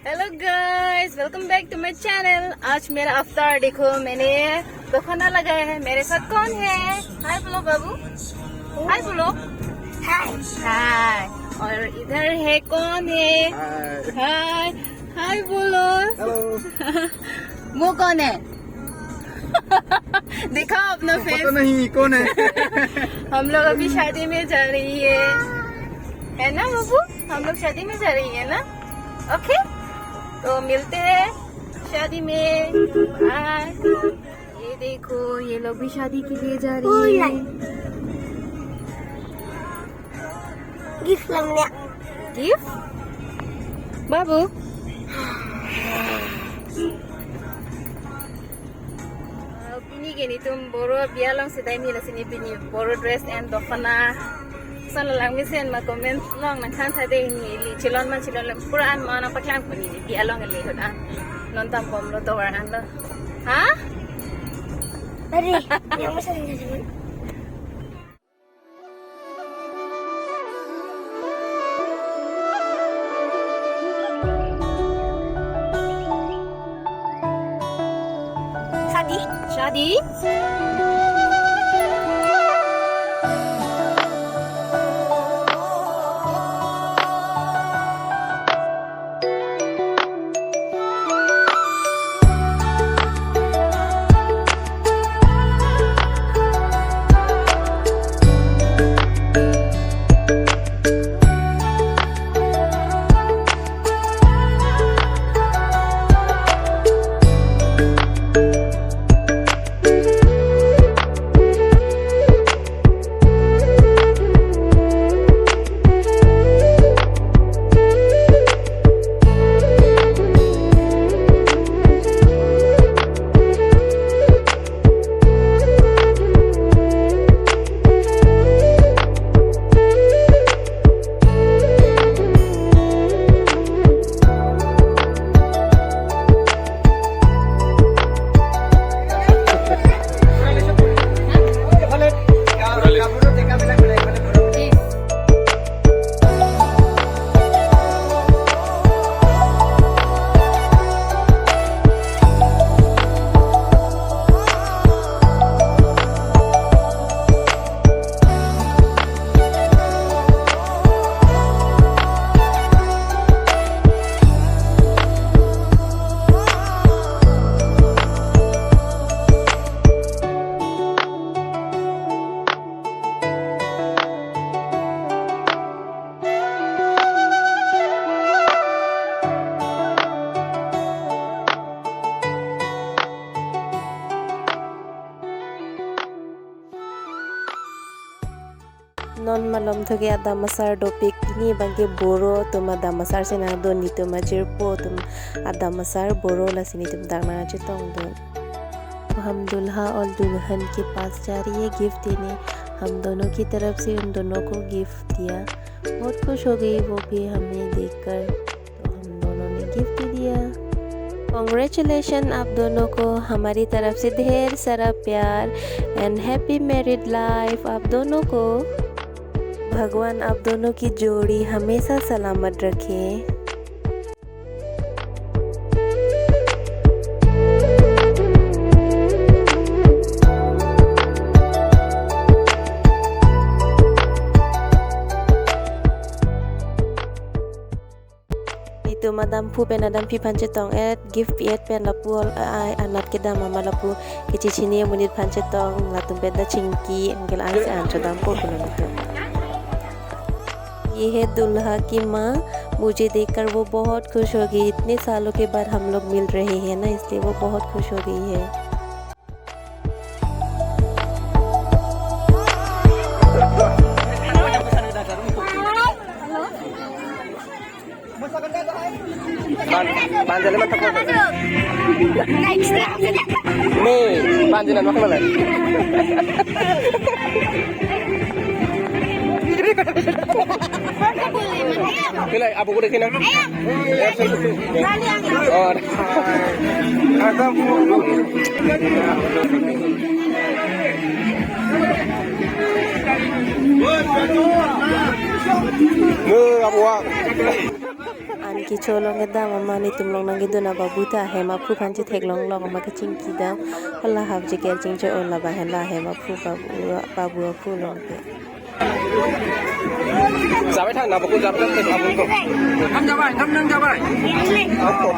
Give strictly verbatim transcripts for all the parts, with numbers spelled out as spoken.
Hello guys, welcome back to my channel. आज मेरा अवतार देखो, मैंने दोपना लगाया है। मेरे साथ कौन है? हाय बोलो बाबू, हाय बोलो। हाय। हाय। और इधर है कौन है? हाय। हाय। हाय बोलो। हेलो। वो कौन है? दिखाओ अपना फेस। पता नहीं कौन है। हम लोग अभी शादी में जा रही है, है ना बाबू? हम लोग शादी में जा रही है ना? ओके, तो मिलते हैं शादी में। बाय। ये देखो, ये लोग भी शादी के लिए जा रही है। Gift lang niya. Gift? Babu? Uh, pini ke nelitum Boro abi along si dai mila sini pini Boro dress and dophana. Sala lang mesen ma comment along nangthan tha dei, neli chelon ma chelonle pura an ma nangpaklang pini abi along le hut an. Non tam bomlo tovar anlo. Ha? Tadi, yang mesen yang mesen. शादी। शादी। Non malom thoke adam asar dopik, pini abangke Boro atum adam asar si nangdun, netum ajirpo atum adam asar Boro lasi netum dak nangchetongdun. हम दूल्हा और दुल्हन के पास जा रही है गिफ्ट देने। हम दोनों की तरफ से उन दोनों को गिफ्ट दिया। बहुत खुश हो गई वो भी हमें देखकर। तो हम दोनों ने गिफ्ट दिया। कॉन्ग्रेचुलेशन आप दोनों को, हमारी तरफ से ढेर सारा प्यार and happy married life आप दोनों को। भगवान आप दोनों की जोड़ी हमेशा सलामत रखे। Netum adampu pen adamphi aphan chetong et, gift pi et pen lapu ol, ai, anat kedam amat lapu kechechini amonit aphan chetong, latum pen ta chingki, anke la-an si an chodampo pulo netum. ये है दूल्हा की माँ, मुझे देखकर वो बहुत खुश हो गई। इतने सालों के बाद हम लोग मिल रहे हैं ना, इसलिए वो बहुत खुश हो गई है। Pan-, panjali mantap banget. Nih, panjalan makan mana? Pilih, abu kuda sini. Oh, ada. Nih, abu, ah. An kecho along kedam amat nelitum along nangkedun ababu ta ahem aphu aphan chetheklong long amat kachingki dam. Hala half jacket chingchoi-o, lapen henlo ahem aphu babu, babu aphu along ke. Jabai tha, na babu jabai tha, na babu. Kam jabai, kam nang jabai. Apo.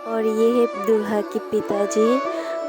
और ये है दूल्हा के पिताजी।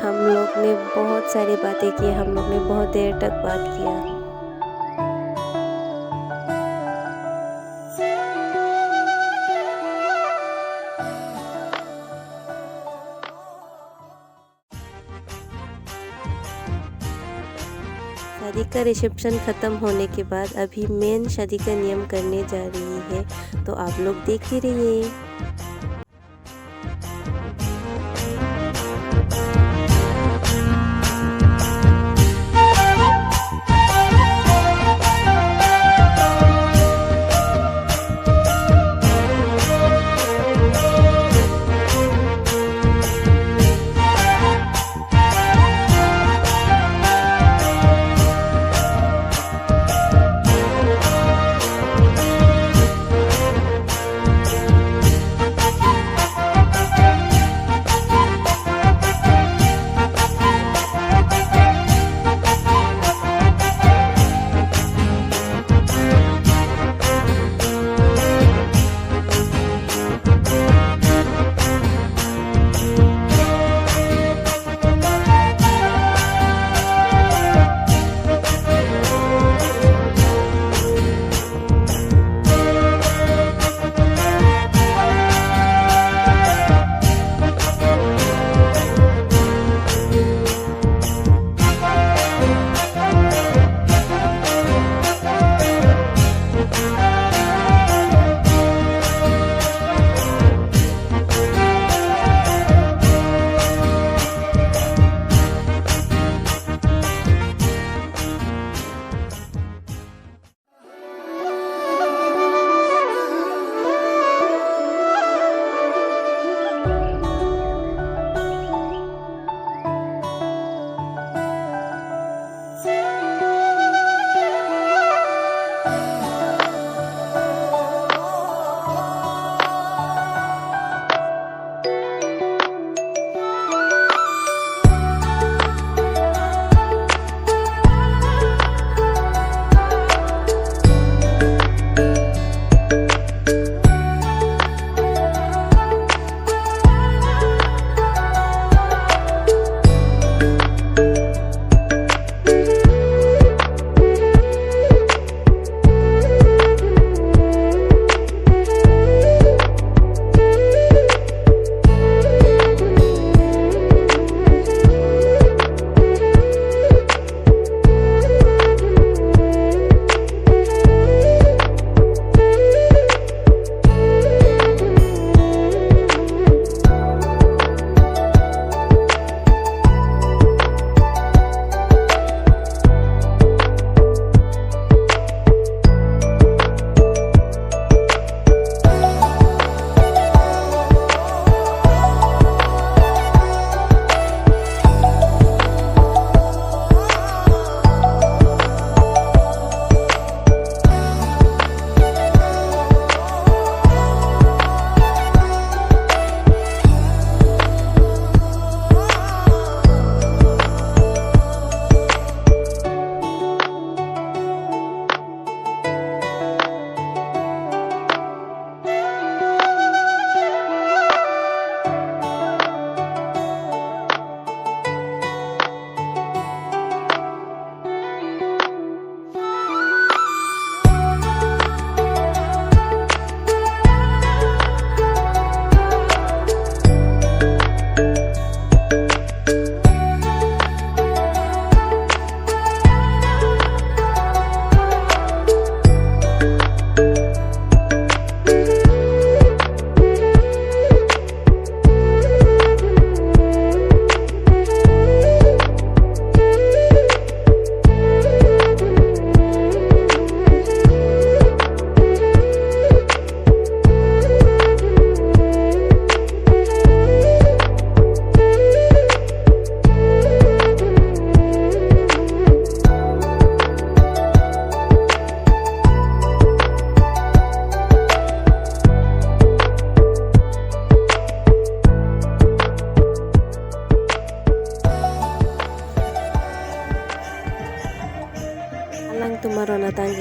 हम लोग ने बहुत सारी बातें की, हम लोग ने बहुत देर तक बात किया। शादी का रिसेप्शन खत्म होने के बाद अभी मेन शादी का नियम करने जा रही है, तो आप लोग देखते रहिए।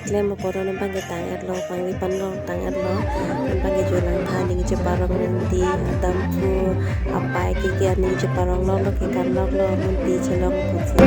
Klem apor non bang ke tang-etlo, pangri panlong tang-etlo. Non bang ke julang tha, ning cheparong nangdi, adampu apai ke ke ning cheparong longlo, kekan longlo, munti chelong pusi.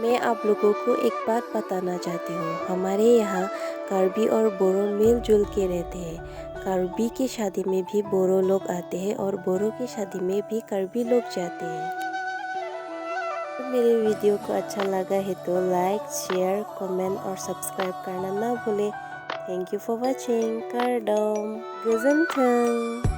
मैं आप लोगों को एक बात बताना चाहती हूँ, हमारे यहाँ कार्बी और बोरो मिलजुल के रहते हैं। कार्बी की शादी में भी बोरो लोग आते हैं और बोरो की शादी में भी कार्बी लोग जाते हैं। तो मेरे वीडियो को अच्छा लगा है तो लाइक, शेयर, कमेंट और सब्सक्राइब करना ना भूले। Thank you for watching. Kardom. Gozen thang.